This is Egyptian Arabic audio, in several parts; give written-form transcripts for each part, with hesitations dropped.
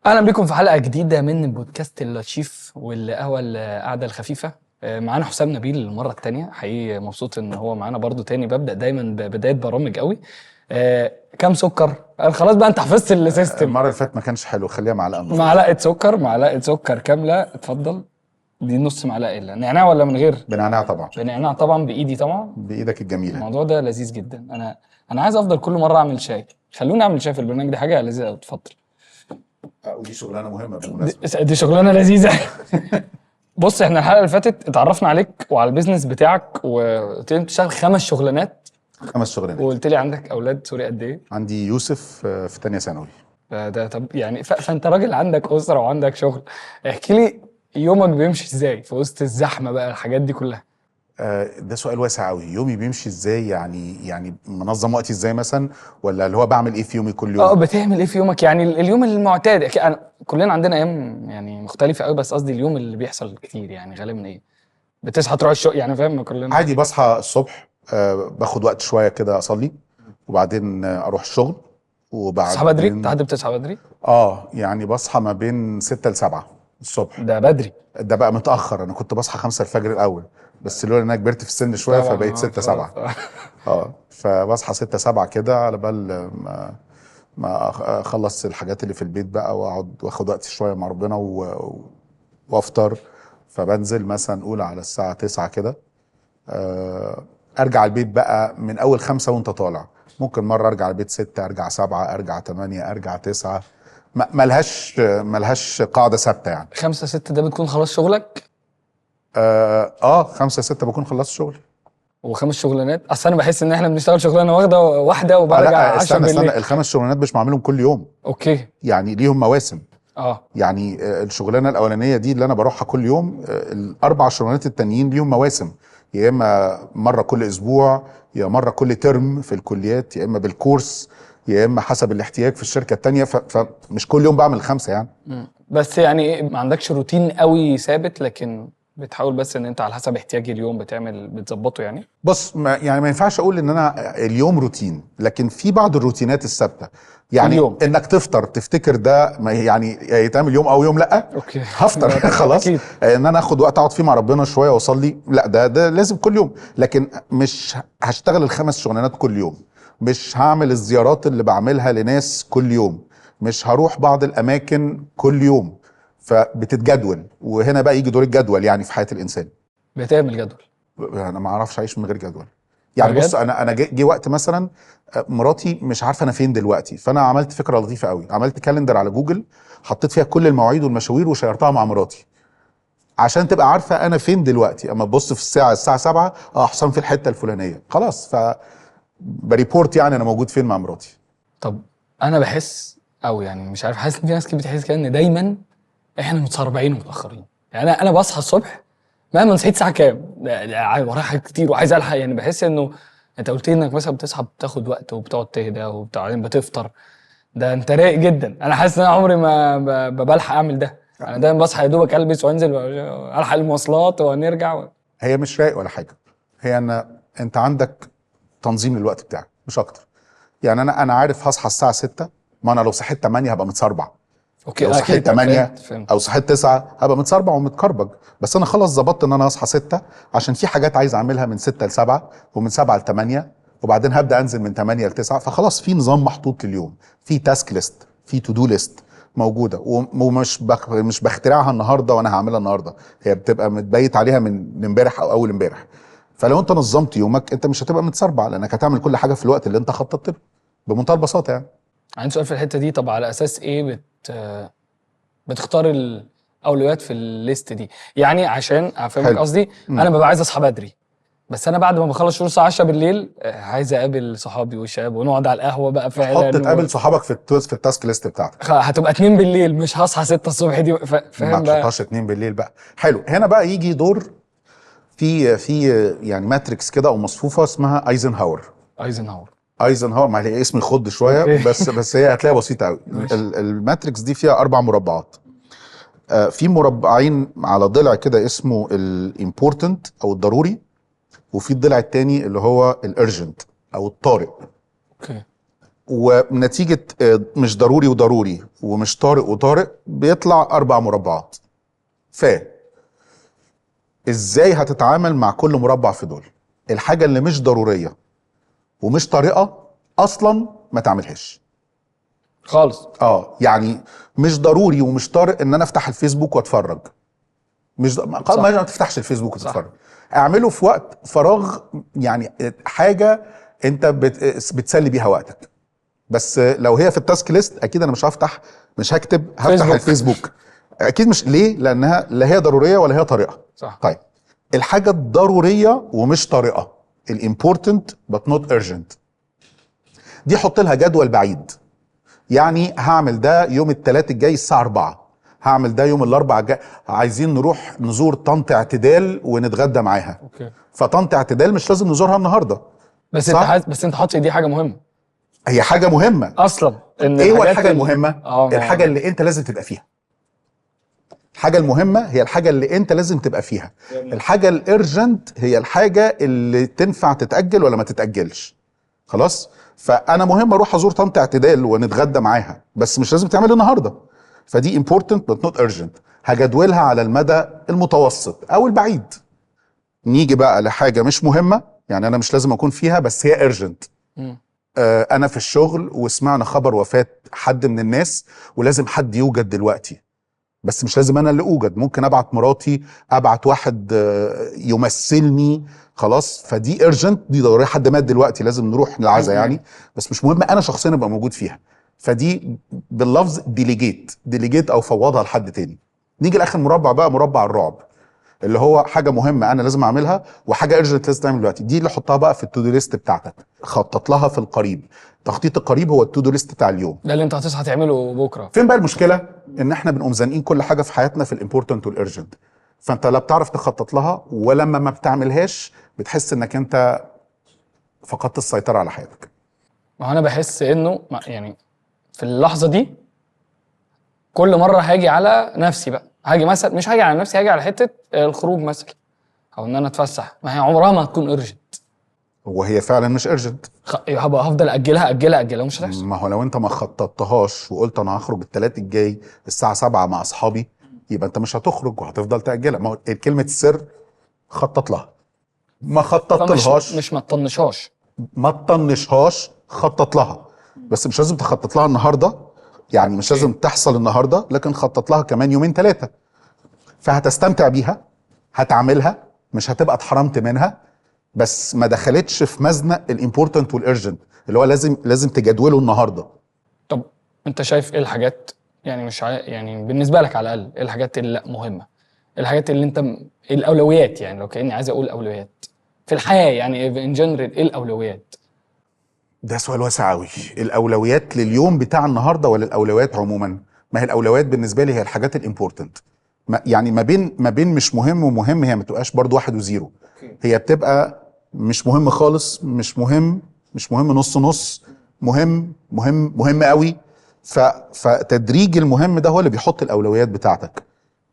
اهلا بكم في حلقة جديدة من بودكاست اللطشيف والقهوة القعدة الخفيفه. معانا حسام نبيل للمرة الثانيه. حقيقي مبسوط ان هو معانا برضو تاني. ببدا دايما ببداية برامج قوي. كام سكر؟ خلاص بقى انت حفظت ال system. المرة اللي فاتت ما كانش حلو، خليها معلقه النهارده. معلقه سكر، معلقه سكر كامله، اتفضل. دي نص معلقه الا نعناع ولا من غير؟ بنعناع طبعا. بنعناع طبعا، بايدي طبعا. بايدك الجميله. الموضوع ده لذيذ جدا. انا عايز افضل كل مرة اعمل شاي. خلوني اعمل شاي في البرنامج، دي حاجة لذيذة قوي. اتفضل. ودي شغلانة مهمة بالمناسبه. دي شغلانة لذيذة. بص، احنا الحلقة اللي فاتت اتعرفنا عليك وعلى ال business بتاعك، وقلت لي بتشتغل 5 شغلانات. 5 شغلانات. وقلت لي عندك اولاد، sorry قد ايه؟ عندي يوسف في ثانية ثانوي. ده طب يعني فانت راجل عندك اسره وعندك شغل. احكي لي يومك بيمشي ازاي في وسط الزحمة بقى الحاجات دي كلها؟ ده سؤال واسع قوي. يومي بيمشي ازاي يعني منظم وقتي ازاي مثلا، ولا اللي هو بعمل ايه في يومي كل يوم؟ بتعمل ايه في يومك يعني اليوم المعتاد؟ أنا كلنا عندنا ايام يعني مختلفة قوي، بس قصدي اليوم اللي بيحصل كتير يعني غالبا ايه؟ بتصحى تروح الشغل يعني، فاهم؟ كلنا عادي. بصحى الصبح، باخد وقت شوية كده اصلي، وبعدين اروح الشغل. وبعدين تصحى بدري؟ انت حد بتصحى بدري؟ يعني بصحى ما بين 6 ل 7 الصبح. ده بدري. ده بقى متاخر. انا كنت بصحى 5 الفجر الاول، بس لولا ان انا كبرت في السن شوية فبقيت 6 7. فبصحى 6 7 كده على بال ما اخلص الحاجات اللي في البيت بقى، واقعد واخد وقت شوية مع ربنا وافطر. فبنزل مثلا قول على الساعة 9 كده. ارجع البيت بقى من اول 5 وانت طالع. ممكن مرة ارجع البيت 6، ارجع 7، ارجع 8، ارجع 9. ملهاش قاعدة ثابتة يعني. 5 6 ده بتكون خلاص شغلك؟ 5 6 بكون خلصت شغلي. وخمس شغلانات؟ اصل انا بحس ان احنا بنشتغل شغلانة واخده واحدة وبرجع 10 بالليل. استنى، ال5 شغلانات مش بعملهم كل يوم. okay. يعني ليهم مواسم. يعني الشغلانة الاولانية دي اللي انا بروحها كل يوم، ال4 شغلانات التانيين ليهم مواسم، يا اما مرة كل اسبوع، يا مرة كل ترم في الكليات، يا اما بالكورس، يا اما حسب الاحتياج في الشركة التانية. فمش كل يوم بعمل 5 يعني. بس يعني ما عندكش روتين قوي ثابت، لكن بتحاول بس ان انت على حسب احتياج اليوم بتعمل بتظبطه يعني. بص، ما ينفعش اقول ان انا اليوم روتين، لكن في بعض الروتينات الثابتة يعني. اليوم. انك تفطر تفتكر ده يعني يتعمل يوم او يوم لا. okay. هفطر خلاص. ان انا اخد وقت اقعد فيه مع ربنا شوية واصلي، لا ده لازم كل يوم. لكن مش هشتغل ال5 شغلانات كل يوم، مش هعمل الزيارات اللي بعملها لناس كل يوم، مش هروح بعض الاماكن كل يوم. فبتتجدول. وهنا بقى يجي دور الجدول يعني في حياة الإنسان. بتعمل جدول؟ أنا ما أعرفش أعيش من غير جدول يعني. بص، أنا جه وقت مثلا مراتي مش عارفة أنا فين دلوقتي، فأنا عملت فكرة لطيفة قوي. عملت calendar على جوجل، حطيت فيها كل المواعيد والمشاوير وشيرتها مع مراتي عشان تبقى عارفة أنا فين دلوقتي. أما تبص في الساعة 7، حسام في الحتة الفلانية، خلاص. ف ب report يعني أنا موجود فين مع مراتي. طب أنا بحس، أو يعني مش عارف، حاسس إن في ناس كتير بتحس كده إن دايما احنا متسربعين ومتاخرين. يعني انا بصحى الصبح مهما صحيت الساعة كام، ورايا حاجات كتير وعايز الحق. يعني بحس انه انت قلت لي انك مثلا بتصحى بتاخد وقت وبتقعد تهدى وبعدين بتفطر، ده انت رايق جدا. انا حاسس ان انا عمري ما بلحق اعمل ده. انا دايما بصحى يا دوبك البس وانزل الحق المواصلات ونرجع. هي مش رايق ولا حاجة، هي ان انت عندك تنظيم للوقت بتاعك مش اكتر. يعني انا عارف هصحى الساعة 6، ما انا لو صحيت 8 هبقى متسربع. okay. لو صحيت 8 او صحيت 9 هبقى متسربع ومتكربج. بس انا خلاص ظبطت ان انا اصحى 6 عشان في حاجات عايز اعملها من 6 ل 7 ومن 7 ل 8، وبعدين هبدا انزل من 8 ل 9. فخلاص في نظام محطوط لليوم، في task list، في to do list موجودة، ومش مش بخترعها النهارده وانا هعملها النهارده، هي بتبقى متبيت عليها من امبارح او اول امبارح. فلو انت نظمت يومك انت مش هتبقى متسربع، لانك هتعمل كل حاجة في الوقت اللي انت خططت له بمنتهى البساطة يعني. عندي سؤال في الحتة دي. طب على اساس ايه بتختار الاولويات في ال list دي؟ يعني عشان افهمك قصدي، انا ببقى عايز اصحى بدري، بس انا بعد ما بخلص شغل الساعة 10 بالليل عايز اقابل صحابي والشباب ونقعد على القهوة بقى فعلا. حط تقابل صحابك في ال task list بتاعتك. هتبقى 2 بالليل، مش هصحى 6 الصبح دي. فاهم بقى؟ ما تحطهاش 2 بالليل بقى. حلو. هنا بقى يجي دور في يعني matrix كده او مصفوفة اسمها ايزنهاور. ايزنهاور، ما هي اسم يخض شوية. بس هي هتلاقيها بسيطة قوي. ال matrix دي فيها 4 مربعات. في مربعين على ضلع كده اسمه ال important او الضروري، وفي الضلع الثاني اللي هو ال urgent او الطارئ. okay. ونتيجة مش ضروري وضروري ومش طارئ وطارئ بيطلع 4 مربعات. ف ازاي هتتعامل مع كل مربع في دول؟ الحاجة اللي مش ضرورية ومش طارئة اصلا ما تعملهاش خالص. يعني مش ضروري ومش طارئ ان انا افتح الفيسبوك واتفرج. مش ما تفتحش الفيسبوك وتتفرج، اعمله في وقت فراغ، يعني حاجة انت بتسلي بيها وقتك. بس لو هي في ال task list اكيد انا مش هفتح، مش هكتب هفتح الفيسبوك اكيد مش. ليه؟ لانها لا هي ضرورية ولا هي طارئة. صح. طيب الحاجة الضرورية ومش طارئة، ال important but not urgent، دي حط لها جدول بعيد. يعني هعمل ده يوم الثلاث الجاي الساعة 4، هعمل ده يوم الاربعاء الجاي، عايزين نروح نزور طنط اعتدال ونتغدى معاها. okay. فطنط اعتدال مش لازم نزورها النهارده. بس انت بس انت حاطط دي حاجة مهمة. هي حاجة مهمة اصلا. ان ايه هو الحاجة المهمة؟ الحاجة اللي انت لازم تبقى فيها. الحاجة المهمة هي الحاجة اللي انت لازم تبقى فيها. الحاجة ال urgent هي الحاجة اللي تنفع تتاجل ولا ما تتاجلش. خلاص؟ فانا مهم اروح ازور طنط اعتدال ونتغدى معاها، بس مش لازم تعمل النهارده. فدي important but not urgent، هجدولها على المدى المتوسط او البعيد. نيجي بقى لحاجة مش مهمة، يعني انا مش لازم اكون فيها بس هي urgent. انا في الشغل وسمعنا خبر وفاه حد من الناس ولازم حد يوجد دلوقتي، بس مش لازم انا اللي اوجد، ممكن ابعت مراتي، ابعت واحد يمثلني. خلاص؟ فدي urgent، دي ضرورية، حد مات دلوقتي لازم نروح للعزاء يعني، بس مش مهم انا شخصيا ابقى موجود فيها. فدي باللفظ delegate او فوضها لحد تاني. نيجي لاخر مربع بقى، مربع الرعب، اللي هو حاجة مهمة انا لازم اعملها وحاجه urgent لازم تعمل دلوقتي. دي اللي حطها بقى في ال to do list بتاعتك، خطط لها في القريب. تخطيط القريب هو ال to do list بتاع اليوم، ده اللي انت هتصحى تعمله بكره. فين بقى المشكلة؟ ان احنا بنقوم زانقين كل حاجة في حياتنا في ال important وال urgent، فانت لا بتعرف تخطط لها، ولما ما بتعملهاش بتحس انك انت فقدت السيطرة على حياتك. ما انا بحس انه يعني في اللحظة دي كل مرة هاجي على نفسي بقى، هاجي مثلا، مش هاجي على نفسي، هاجي على حتة الخروج مثلا، او ان انا اتفسح. ما هي عمرها ما هتكون urgent، وهي فعلا مش urgent. هبقى هفضل اجلها اجلها اجلها ومش هتحصل. ما هو لو انت ما خططتهاش وقلت انا هخرج الثلاث الجاي الساعة 7 مع اصحابي، يبقى انت مش هتخرج وهتفضل تاجلها. ما هو كلمة السر خطط لها. ما خططتلهاش، مش ما تطنشهاش، ما تطنشهاش، خطط لها. بس مش لازم تخطط لها النهارده، يعني مش لازم تحصل النهارده، لكن خطط لها كمان يومين 3، فهتستمتع بيها، هتعملها، مش هتبقى اتحرمت منها، بس ما دخلتش في مزنق ال important وال urgent اللي هو لازم تجدوله النهارده. طب انت شايف ايه الحاجات، يعني مش يعني بالنسبة لك على الاقل ايه الحاجات اللي مهمة، الحاجات اللي انت الاولويات، يعني لو كاني عايز اقول اولويات في الحياة، يعني in general ايه الاولويات؟ ده سؤال واسع قوي. الاولويات لليوم بتاع النهارده ولا الاولويات عموما؟ ما هي الاولويات بالنسبة لي هي الحاجات ال important، يعني ما بين مش مهم ومهم، هي ما تبقاش برضو 1 و0. هي بتبقى مش مهم خالص، مش مهم، مش مهم نص نص، مهم مهم مهم قوي. فتدريج المهم ده هو اللي بيحط الاولويات بتاعتك.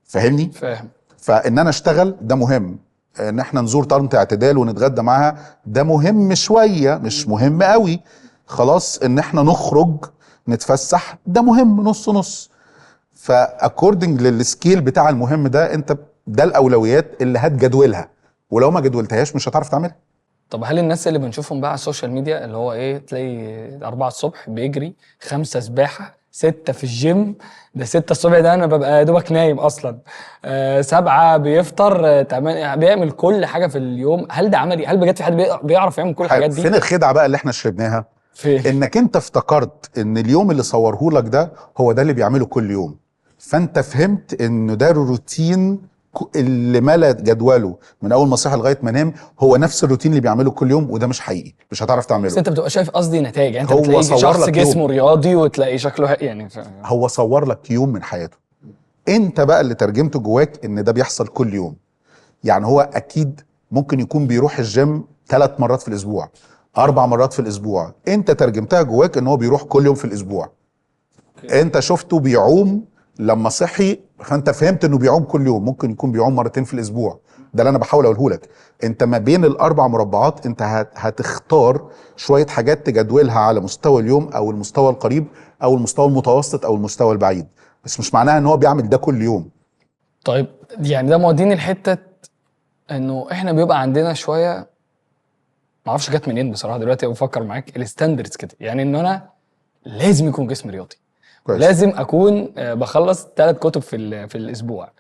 فاهمني؟ فاهم. فان انا اشتغل ده مهم، ان احنا نزور طنط اعتدال ونتغدى معاها ده مهم شوية، مش مهم قوي. خلاص، ان احنا نخرج نتفسح ده مهم نص نص. ف according لل scale بتاع المهم ده، انت ده الاولويات اللي هتجدولها، ولو ما جدولتهاش مش هتعرف تعملها. طب هل الناس اللي بنشوفهم بقى على ال social media اللي هو ايه، تلاقي 4 الصبح بيجري، 5 سباحة، 6 في الجيم، ده 6 الصبح ده انا ببقى دوبك نايم اصلا، 7 بيفطر، 8 بيعمل كل حاجة في اليوم، هل ده عملي؟ هل بجد في حد بيعرف يعمل كل الحاجات دي؟ فين الخدعه بقى اللي احنا شربناها؟ فين؟ انك انت افتكرت ان اليوم اللي صورهولك ده هو ده اللي بيعمله كل يوم، فانت فهمت انه ده الروتين اللي ملا جدوله من اول ما صحي لغاية ما نام، هو نفس الروتين اللي بيعمله كل يوم، وده مش حقيقي، مش هتعرف تعمله. بس انت بتبقى شايف قصدي نتائج، يعني انت هو بتلاقي صور شخص لك جسمه يوم. رياضي وتلاقي شكله يعني هو صور لك يوم من حياته، انت بقى اللي ترجمته جواك ان ده بيحصل كل يوم. يعني هو اكيد ممكن يكون بيروح الجيم 3 مرات في الاسبوع، 4 مرات في الاسبوع، انت ترجمتها جواك ان هو بيروح كل يوم في الاسبوع. انت شفته بيعوم لما صحي، فانت فهمت انه بيعوم كل يوم، ممكن يكون بيعوم 2 مرات في الاسبوع، ده اللي انا بحاول اقوله لك. انت ما بين الاربع مربعات انت هتختار شوية حاجات تجدولها على مستوى اليوم او المستوى القريب او المستوى المتوسط او المستوى البعيد، بس مش معناها ان هو بيعمل ده كل يوم. طيب يعني ده موديني لحته انه احنا بيبقى عندنا شوية، معرفش جت منين بصراحة دلوقتي بفكر معاك، ال standards كده، يعني ان انا لازم يكون جسمي رياضي، كويس. لازم اكون بخلص 3 كتب في الاسبوع،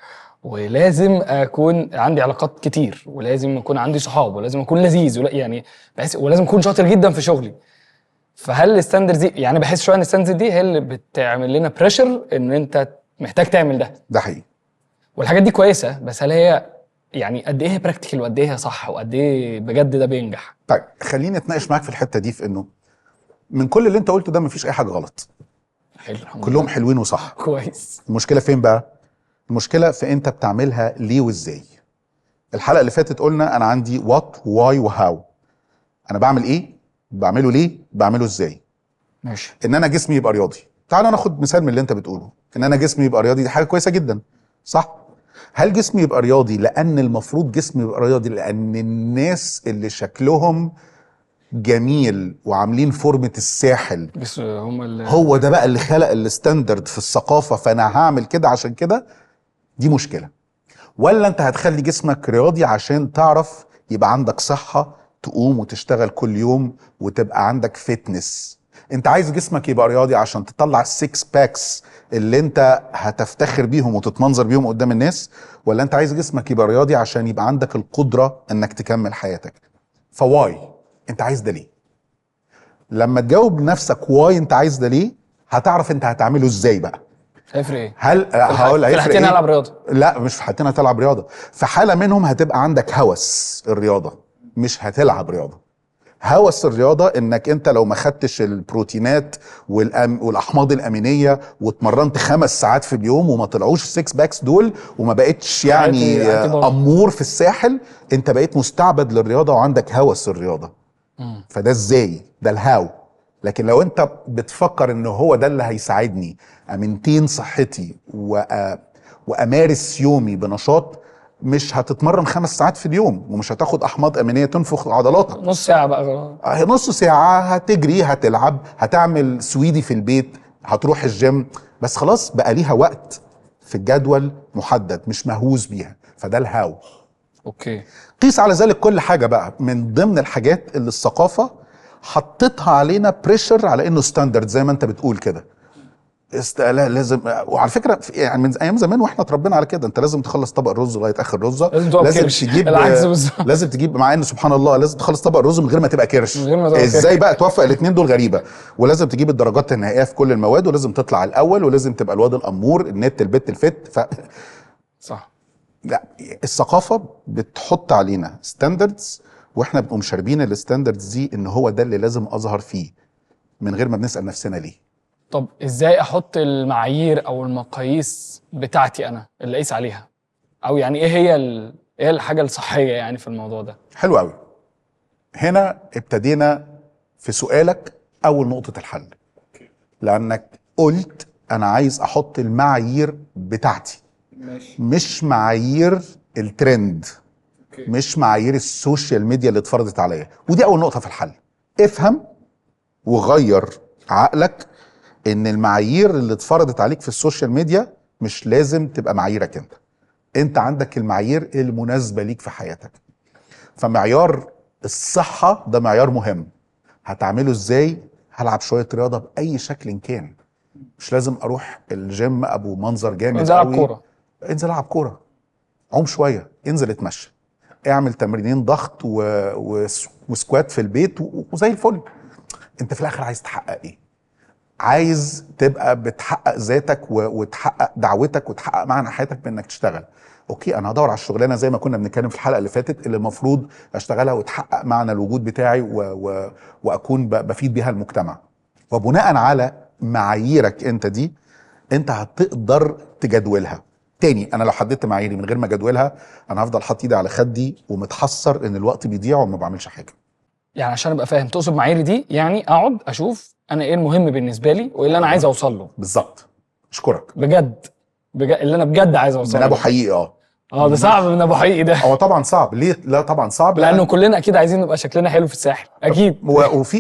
ولازم اكون عندي علاقات كتير، ولازم اكون عندي صحاب، ولازم اكون لذيذ، يعني بحس، ولازم اكون شاطر جدا في شغلي. فهل ال standards دي، يعني بحس شوية ان ال standards دي هي اللي بتعمل لنا pressure ان انت محتاج تعمل ده. ده حقيقي، والحاجات دي كويسة، بس هل هي يعني قد ايه practical وقد ايه صح وقد ايه بجد ده بينجح؟ طيب خليني اتناقش معاك في الحتة دي، في انه من كل اللي انت قلته ده مفيش اي حاجة غلط. حلو، كلهم حلوين وصح. كويس. المشكلة فين بقى؟ المشكلة في انت بتعملها ليه وازاي. الحلقة اللي فاتت قلنا انا عندي what why و how. انا بعمل ايه؟ بعمله ليه؟ بعمله ازاي؟ ماشي. ان انا جسمي يبقى رياضي. تعال ناخد مثال من اللي انت بتقوله، ان انا جسمي يبقى رياضي دي حاجة كويسة جدا، صح؟ هل جسمي يبقى رياضي لان المفروض جسمي يبقى رياضي لان الناس اللي شكلهم جميل وعاملين فورمة الساحل بس هم هو ده بقى اللي خلق ال standard في الثقافة، فانا هعمل كده عشان كده؟ دي مشكلة. ولا انت هتخلي جسمك رياضي عشان تعرف يبقى عندك صحة تقوم وتشتغل كل يوم وتبقى عندك fitness؟ انت عايز جسمك يبقى رياضي عشان تطلع ال six packs اللي انت هتفتخر بيهم وتتمنظر بيهم قدام الناس، ولا انت عايز جسمك يبقى رياضي عشان يبقى عندك القدرة انك تكمل حياتك؟ ف why انت عايز ده ليه؟ لما تجاوب نفسك why انت عايز ده ليه، هتعرف انت هتعمله ازاي بقى. هيفرق ايه؟ هل هقول هيفرق ايه؟ في حالتين هلعب رياضة؟ لا، مش في حالتين هتلعب رياضة. في حاله منهم هتبقى عندك هوس الرياضة، مش هتلعب رياضة. هوس الرياضة انك انت لو ما خدتش البروتينات والاحماض الامينية واتمرنت 5 ساعات في اليوم وما طلعوش ال six packs دول وما بقتش يعني امور في الساحل، انت بقيت مستعبد للرياضة وعندك هوس الرياضة. فده ازاي؟ ده ال how. لكن لو انت بتفكر ان هو ده اللي هيساعدني ا maintain صحتي وامارس يومي بنشاط، مش هتتمرن 5 ساعات في اليوم ومش هتاخد احماض امينيه تنفخ عضلاتك. نص ساعة بقى، نص ساعة هتجري، هتلعب، هتعمل سويدي في البيت، هتروح الجيم، بس خلاص بقى ليها وقت في الجدول محدد مش مهووس بيها. فده ال how. okay. قيس على ذلك كل حاجة بقى. من ضمن الحاجات اللي الثقافة حطتها علينا pressure على انه standard زي ما انت بتقول كده، لا لازم. وعلى فكرة يعني من ايام زمان واحنا اتربينا على كده، انت لازم تخلص طبق الرز لغاية اخر رزه، لازم تجيب لازم تجيب، مع ان سبحان الله لازم تخلص طبق الرز من غير ما تبقى كرش. ازاي بقى توفق الاثنين دول؟ غريبة. ولازم تجيب الدرجات النهائية في كل المواد، ولازم تطلع الاول، ولازم تبقى الواد الامور، النت، البت، ال fit. صح. لا، الثقافة بتحط علينا standards واحنا بنقوم شاربين ال standards دي ان هو ده اللي لازم اظهر فيه من غير ما بنسال نفسنا ليه. طب ازاي احط المعايير او المقاييس بتاعتي انا اللي اقيس عليها؟ او يعني ايه هي ايه الحاجة الصحية يعني في الموضوع ده؟ حلو قوي. هنا ابتدينا في سؤالك اول نقطة الحل، لانك قلت انا عايز احط المعايير بتاعتي. ماشي. مش معايير الترند. okay. مش معايير ال social media اللي اتفرضت عليا. ودي اول نقطة في الحل. افهم وغير عقلك ان المعايير اللي اتفرضت عليك في ال social media مش لازم تبقى معاييرك انت. انت عندك المعايير المناسبة ليك في حياتك. فمعيار الصحة ده معيار مهم. هتعمله ازاي؟ هلعب شوية رياضة باي شكل كان، مش لازم اروح الجيم ابو منظر جامد. انزل العب كورة، انزل العب كورة، عوم شوية، انزل اتمشى، اعمل تمرينين ضغط و squat في البيت وزي الفل. انت في الاخر عايز تحقق ايه؟ عايز تبقى بتحقق ذاتك وتحقق دعوتك وتحقق معنى حياتك بانك تشتغل. okay، انا هدور على الشغلانة زي ما كنا بنتكلم في الحلقة اللي فاتت اللي المفروض اشتغلها وتحقق معنى الوجود بتاعي واكون بفيد بيها المجتمع. وبناء على معاييرك انت دي، انت هتقدر تجدولها. تاني، انا لو حددت معاييري من غير ما اجدولها، انا هفضل حاطط ايدي على خدي ومتحسر ان الوقت بيضيع وما بعملش حاجة. يعني عشان ابقى فاهم، تقصد معاييري دي يعني اقعد اشوف انا ايه المهم بالنسبة لي وايه اللي انا عايز اوصل له؟ بالظبط. اشكرك بجد اللي انا بجد عايز اوصل له. من ابو حقيقي. اه ده صعب من ابو حقيقي ده. هو طبعا صعب. ليه؟ لا طبعا صعب، لانه كلنا اكيد عايزين نبقى شكلنا حلو في الساحل اكيد.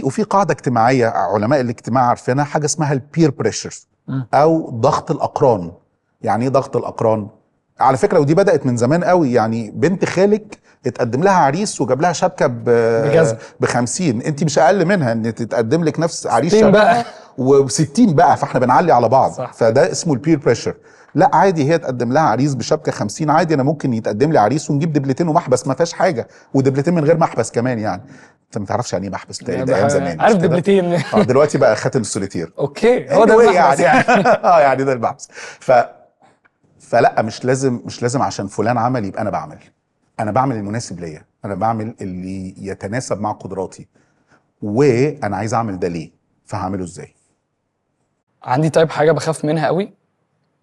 وفي قاعدة اجتماعية علماء الاجتماع عارفينها، حاجة اسمها ال peer pressure او ضغط الاقران. يعني ايه ضغط الاقران؟ على فكرة ودي بدات من زمان قوي، يعني بنت خالك اتقدم لها عريس وجاب لها شبكة ب 50، انت مش اقل منها ان تتقدم لك نفس عريس شبكة و60 بقى، فاحنا بنعلي على بعض. صح. فده اسمه ال peer pressure. لا عادي، هي تقدم لها عريس بشبكة 50 عادي، انا ممكن يتقدم لي عريس ونجيب دبلتين ومحبس، ما فيهاش حاجة، ودبلتين من غير محبس كمان. يعني انت ما تعرفش يعني ايه محبس، ده ايام زمان. عارف دبلتين. دلوقتي بقى خاتم السوليتير. okay، هو ده المحبس يعني. يعني ده المحبس. فلا مش لازم عشان فلان عمل يبقى انا بعمل. انا بعمل المناسب ليا، انا بعمل اللي يتناسب مع قدراتي، وانا عايز اعمل ده ليه، فهعمله ازاي. عندي طيب حاجة بخاف منها قوي،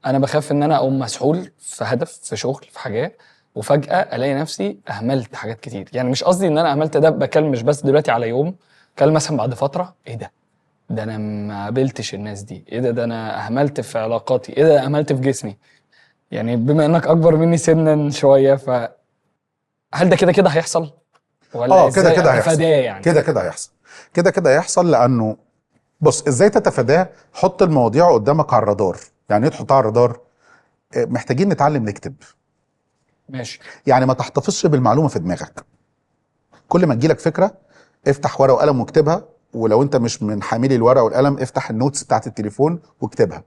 انا بخاف ان انا اقوم مسحول في هدف، في شغل، في حاجات، وفجاة الاقي نفسي اهملت حاجات كتير. يعني مش قصدي ان انا اهملت ده، بكلم مش بس دلوقتي على يوم، بكلم مثلا بعد فترة، ايه ده انا ما قابلتش الناس دي، ايه ده انا اهملت في علاقاتي، ايه ده اهملت في جسمي. يعني بما انك اكبر مني سنا شوية، ف هل ده كده كده هيحصل ولا كده كده هيحصل؟ يعني كده كده هيحصل، كده كده هيحصل. لانه بص، ازاي تتفاداه؟ حط المواضيع قدامك على الرادار. يعني ايه تحطها على الرادار؟ محتاجين نتعلم نكتب. ماشي. يعني ما تحتفظش بالمعلومه في دماغك. كل ما تجيلك فكرة افتح ورقة وقلم واكتبها، ولو انت مش من حاملي الورقة والقلم افتح ال notes بتاعت التليفون واكتبها.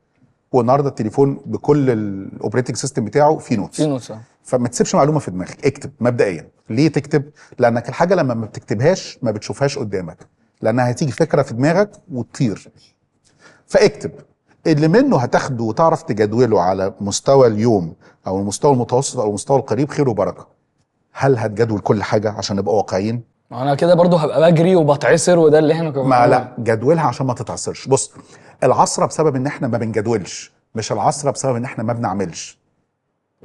والنهارده التليفون بكل ال operating system بتاعه فيه notes. فيه notes. فما تسيبش معلومة في دماغك، اكتب مبدئيا. ليه تكتب؟ لانك الحاجة لما ما بتكتبهاش ما بتشوفهاش قدامك، لانها هتيجي فكرة في دماغك وتطير. فاكتب اللي منه هتاخده وتعرف تجدوله على مستوى اليوم او المستوى المتوسط او المستوى القريب، خير وبركة. هل هتجدول كل حاجة عشان نبقى واقعيين؟ ما انا كده برضو هبقى بجري وبتعصر، وده اللي احنا كنا ما لا، جدولها عشان ما تتعصرش. بص، العصره بسبب ان احنا ما بنجدولش، مش العصره بسبب ان احنا ما بنعملش.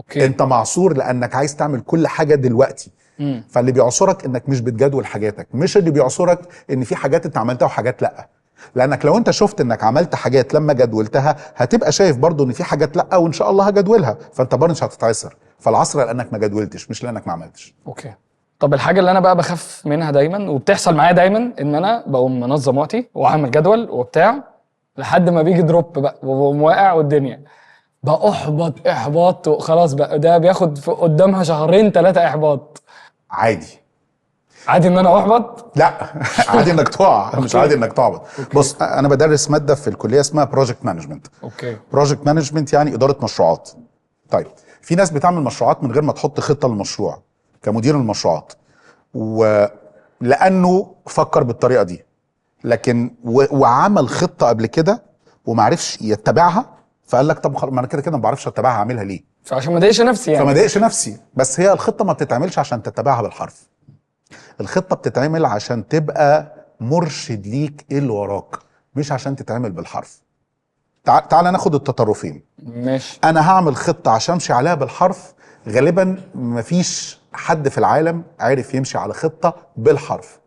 okay. انت معصور لانك عايز تعمل كل حاجة دلوقتي. فاللي بيعصرك انك مش بتجدول حاجاتك، مش اللي بيعصرك ان في حاجات انت عملتها وحاجات لا. لانك لو انت شفت انك عملت حاجات لما جدولتها هتبقى شايف برضو ان في حاجات لا وان شاء الله هجدولها، فانت برضو مش هتتعصر. فالعصر لانك ما جدولتش، مش لانك ما عملتش. okay. طب الحاجة اللي انا بقى بخاف منها دايما وبتحصل معايا دايما، ان انا بقوم منظم وقتي وعامل جدول وبتاع، لحد ما بيجي drop بقى وبقوم واقع والدنيا بأحبط احباط، وخلاص بقى ده بياخد قدامها شهرين 3 احباط. عادي. عادي ان انا احبط؟ لا عادي انك تقع، مش عادي انك تعبط. بص، انا بدرس مادة في الكلية اسمها project management. okay. project management يعني ادارة مشروعات. طيب، في ناس بتعمل مشروعات من غير ما تحط خطه للمشروع كمدير المشروعات، ولانه فكر بالطريقة دي، لكن وعمل خطه قبل كده ومعرفش يتبعها، فقال لك طب ما انا كده كده ما بعرفش اتبعها، اعملها ليه؟ فعشان ما اضايقش نفسي يعني. فما اضايقش نفسي. بس هي الخطة ما بتتعملش عشان تتبعها بالحرف. الخطة بتتعمل عشان تبقى مرشد ليك ايه اللي وراك، مش عشان تتعمل بالحرف. تعال ناخد التطرفين. ماشي. انا هعمل خطه عشان امشي عليها بالحرف، غالبا مفيش حد في العالم عارف يمشي على خطه بالحرف،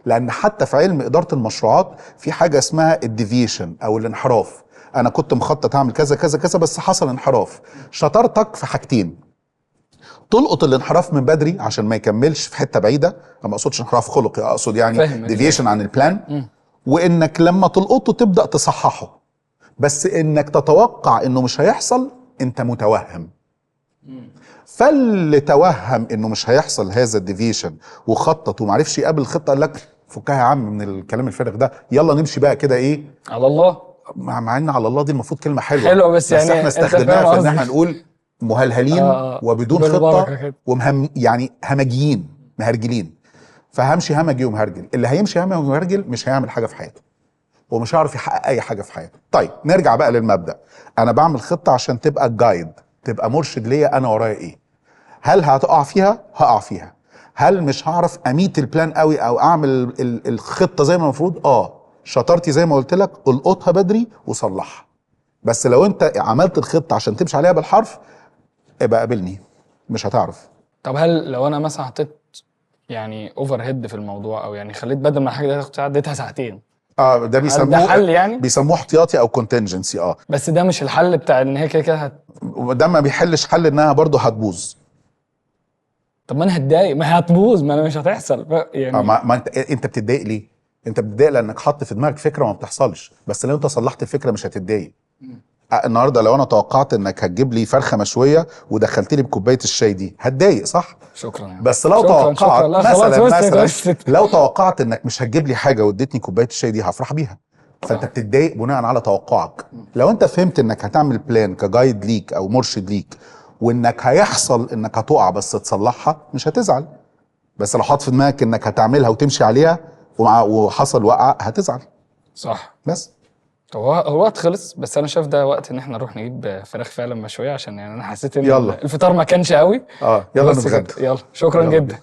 لان حتى في علم ادارة المشروعات في حاجة اسمها ال deviation او الانحراف. انا كنت مخطط اعمل كذا كذا كذا، بس حصل انحراف. شطارتك في حاجتين: تلقط الانحراف من بدري عشان ما يكملش في حتة بعيدة، انا ما اقصدش انحراف خلقي، اقصد يعني deviation عن ال plan، وانك لما تلقطه تبدا تصححه. بس انك تتوقع انه مش هيحصل، انت متوهم. فاللي توهم انه مش هيحصل هذا ال deviation وخطط ومعرفش يقابل الخطة، قال لك فكها يا عم من الكلام الفارغ ده، يلا نمشي بقى كده ايه على الله. مع ان على الله دي المفروض كلمة حلوة حلوة، بس يعني احنا استخدمناها في ان احنا نقول مهلهلين وبدون خطه ومهم، يعني همجيين مهرجلين. فهمشي همجي ومهرجل، اللي هيمشي همجي ومهرجل مش هيعمل حاجة في حياته ومش هيعرف يحقق اي حاجة في حياته. طيب نرجع بقى للمبدا، انا بعمل خطه عشان تبقى guide، تبقى مرشد ليا انا ورايا ايه. هل هتقع فيها؟ هقع فيها. هل مش هعرف ا meet ال plan قوي او اعمل الخطة زي ما المفروض؟ شطارتي زي ما قلت لك، القطها بدري وصلحها. بس لو انت عملت الخطة عشان تمشي عليها بالحرف، ابقى قابلني، مش هتعرف. طب هل لو انا مثلا حطيت يعني overhead في الموضوع، او يعني خليت بدل ما الحاجة دي تاخد ساعة اديتها ساعتين، ده بيسموه حل يعني؟ بيسموه احتياطي او contingency. بس ده مش الحل بتاع ان هي كده كده ده ما بيحلش حل انها برضه هتبوظ. طب ما انا هتضايق، ما هي هتبوظ، ما انا مش هتحصل يعني. ما انت بتتضايق ليه؟ انت بتتضايق لانك حاطط في دماغك فكرة وما بتحصلش، بس لو انت صلحت الفكرة مش هتتضايق. النهارده لو انا توقعت انك هتجيب لي فرخة مشوية ودخلت لي بكوبايه الشاي دي هتضايق، صح؟ شكرا يعني. بس لو شكرا توقعت شكرا. لا خلاص مثلا وصلت مثلا وصلت. لو توقعت انك مش هتجيب لي حاجة واديتني كوباية الشاي دي هفرح بيها. فانت بتتضايق بناء على توقعك. لو انت فهمت انك هتعمل plan ك guide ليك او مرشد ليك، وانك هيحصل انك هتقع بس تصلحها، مش هتزعل. بس لو حاطط في دماغك انك هتعملها وتمشي عليها وحصل وقعه هتزعل. صح. بس طب هو الوقت خلص، بس انا شايف ده وقت ان احنا نروح نجيب فراخ فعلا مشوية، عشان يعني انا حسيت ان يلا. الفطار ما كانش قوي. يلا بس كده. نتغدى. يلا شكرا يلا جدا.